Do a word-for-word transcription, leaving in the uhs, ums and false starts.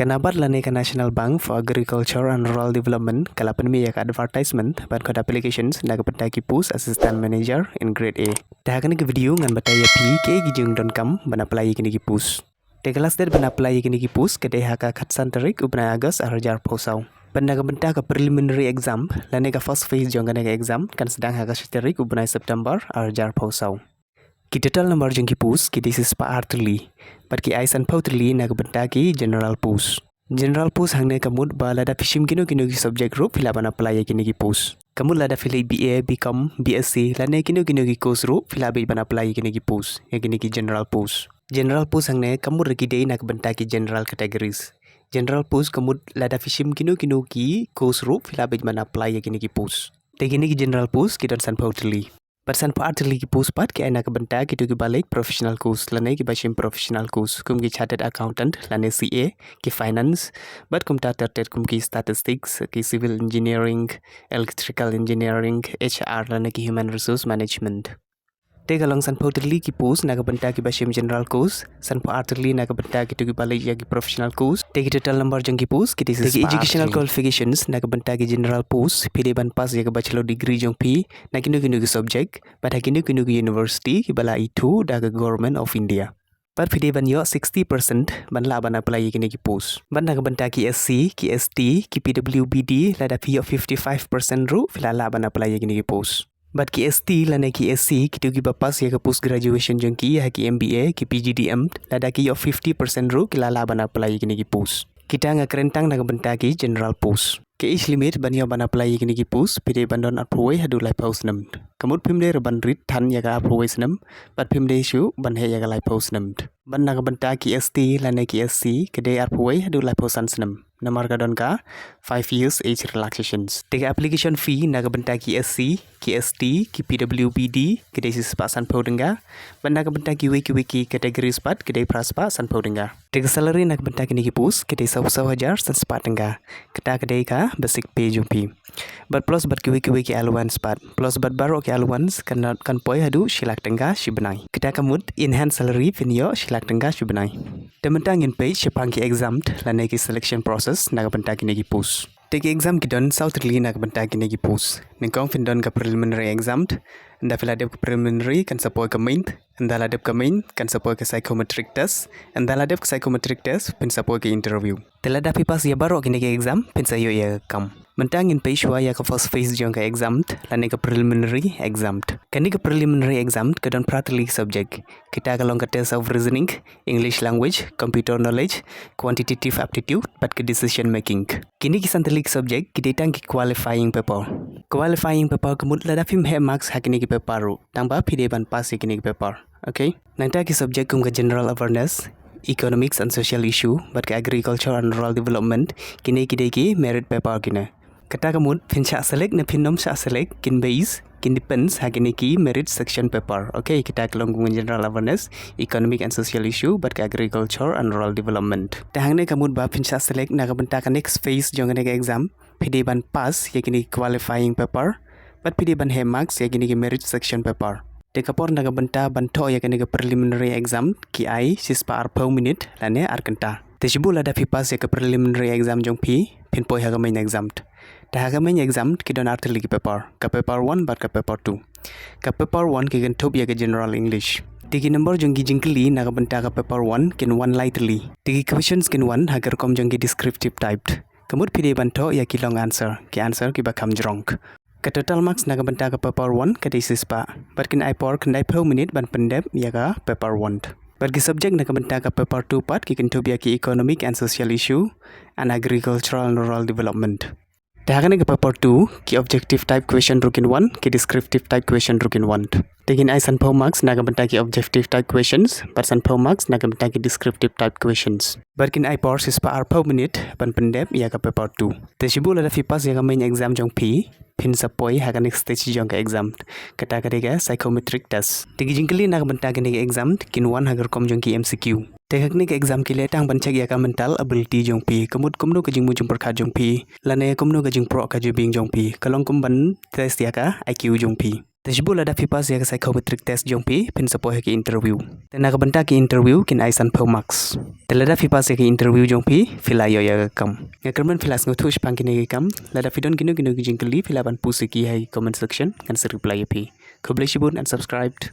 Ka NABARD lane ka National Bank for Agriculture and Rural Development ka la pynmih ïa ka advertisement ban khot applications na ka bynta ki post Assistant Manager in Grade A. Te ha kane ka video ngan batai ïa phi kaei ki jingdonkam ban apply ïa kine ki post. Te ka last date ban apply ïa kine ki post ka dei ha ka khatsan tarik u bnai August ar hajar arphew saw. Bad na ka bynta ka preliminary exam lane ka first phase jong kane ka exam kan sdang ha ka shi tarik u bnai September ar hajar arphew saw. Ki total number jong ki post ki dei shispah ar tylli. Bad ki ai sanphew tylli na ka bynta ki general post. General post hangne ka mut ba lada phi shim kino kino ki subject ruh phi lah ban apply ïa kine ki post. Ka mut lada phi leh B A, B Com, B Sc lane kino kino ki course ruh phi lah beit ban apply ïa kine ki post, ïa kine ki general post. General post hangne ka mut ruh ki dei na ka bynta ki general categories. General post ka mut lada phi shim kino kino ki course ruh phi lah beit ban apply ïa kine ki post. Te kine ki general post ki don sanphew tylli. Bad sanphew ar tylli ki post pat ki ai na ka bynta kito kiba leh professional course lane kiba shim professional course kum ki chartered accountant lane C A, ki finance, bad kumta ter ter kum ki statistics, ki civil engineering, electrical engineering, H R lane ki human resource management. Te ka long sanphew tylli ki post na ka bynta kiba shim general course, sanphew ar tylli na ka bynta kito kiba leh ïa ki professional course. Te ki total number jong ki post ki dei shispah ar tylli. Educational qualifications na ka bynta ki general post phi dei ban pass ïa ka bachelor degree jong phi na kino kino ki subject bad ha kino kino ki university kiba la ithuh da ka Government of India. Bad phi dei ban ïoh sixty percent ban lah ban apply ïa kine ki post. Bad na ka bynta ki S C, ki S T, ki P W B D lada phi ïoh fifty five percent ruh phi lah lah ban apply ïa kine ki post. Bad ki S T lane ki S C kito kiba pass ïa ka post graduation jong ki ha ki M B A, ki P G D M, lada ki ïoh fifty percent ruh ki lah lah ban apply ïa kine ki post. Kita nga kren tang na ka bynta ki general post. Ka age limit ban ïoh ban apply ïa kine ki post phi dei ban don arphew wei haduh laiphew snem. Ka mut phim dei ruh ban rit than ïa ka arphew wei snem bad phim dei shuh ban heh ïa ka laiphew snem. Bad na ka bynta ki S T lane ki S C ka dei arphew wei haduh laiphew san snem. Namar ka don ka five years age relaxations. Te ka application fee na ka bynta ki S C, ki S T, ki P W B D ka dei shispah sanphew tyngka. Bad na ka bynta kiwei kiwei ki categories pat ka dei phraspah sanphew tyngka. Te ka salary na ka bynta kine ki post ka dei saw saw hajar san spah tyngka. Kata ka dei ka basic pay jong phi. Bad plus bad kiwei kiwei ki allowance pat. Plus bad baroh ki allowance kan, kan poi haduh shi lak tyngka shi bnai. Kata ka mut enhanced salary phin ïoh shi lak tyngka shi bnai. Te mynta ngin peit shaphang ki exam lane ki selection process na ka bynta kine ki post. Te ki exam ki don saw tylli na ka bynta kine ki post. Nyngkong phin don ka preliminary exam. Ynda phi la dep ka preliminary kan sa poi ka main. Ynda la dep ka main kan sa poi ka psychometric test. Ynda la dep ka psychometric test phin sa poi ka interview. Te lada phi pass ïa baroh kine ki exam phin sa ïoh ïa ka kam. Mynta ngin peit shuwa ïa ka first phase jong ka exam lane ka preliminary exam. Kane ka preliminary exam ka don phra tylli ki subject. Kita ka long ka test of reasoning, English language, computer knowledge, quantitative aptitude bad ka decision making. Kine ki san tylli ki subject ki dei tang ki qualifying paper. Qualifying paper ka mut lada phim heh marks ha kine ki paper ruh tang ba phi dei ban pass ïa kine ki paper. Okay. Nangta ki subject kum ka general awareness, economics and social issue bad ka agriculture and rural development, kine ki dei ki merit paper kine. Kata ka mut phin shah select ne phin ym shah select kin base, kin depends ha kine ki merit section paper. Okay, kita ka long kum ka general awareness, economic and social issue bad ka agriculture and rural development. Te hangne ka mut ba phin shah select na ka bynta ka next phase jong kane ka exam phi dei ban pass ïa kine ki qualifying paper bad phi dei ban heh marks ïa kine ki merit section paper. Te ka por na ka bynta ban thoh ïa kane ka preliminary exam ki ai shispah arphew minit lane ar kynta. Te shibun lada phi pass ïa ka preliminary exam jong phi phin poi ha ka main exam. Te ha ka main exam ki don ar tylli ki paper, ka paper one bad ka paper two. Ka paper one ki kynthup ïa ka general English. Te ki number jong ki jingkylli na ka bynta ka paper one kin wan lai tylli. Te ki questions kin wan ha ka rukom jong ki descriptive type. Ka mut phi dei ban thoh ïa ki long answer, ki answer kiba kham jrong. Ka total marks na ka bynta ka paper one ka dei shispah bad kin ai por khyndaiphew minit ban pyndep ïa ka paper one. Bad ki subject na ka bynta ka paper two pat ki kynthup ïa ki economic and social issue and agricultural and rural development. Te ha kane ka paper two ki objective type question ruh kin wan, ki descriptive type question ruh kin wan. Te kin ai sanphew marks na ka bynta ki objective type questions bad sanphew marks na ka bynta ki descriptive type questions. Bad kin ai por shispah arphew minit ban pyndep ïa ka paper two. Te shibun lada phi pass ïa ka main exam jong phi phin sa poi ha ka next stage jong ka exam. Kata ka dei ka psychometric test. Te ki jingkylli na ka bynta kane ka exam kin wan ha ka rukom jong ki M C Q. Te ha kane ka exam ki leh tang ban check ïa ka mental ability jong phi, ka mut kumno ka jingmut jingpyrkhat jong phi lane kumno ka jingpyrkhat jingpyrkhat jong phi. Ka long kum ban test ïa ka I Q jong phi. Te shibun lada phi pass ïa ka psychometric test jong phi, phin sa poi ha ki interview. Te na ka bynta ki interview kin ai sanphew marks. Te lada phi pass ïa ki interview jong phi, phi la ïoh ïa ka kam. Nga kyrmen phi la sngewthuh shaphang kine ki kam. Lada phi don kino kino ki jingkylli, phi lah ban post ïa ki ha ki comment section, ngan sa reply ïa phi. Khublei shibun and subscribed.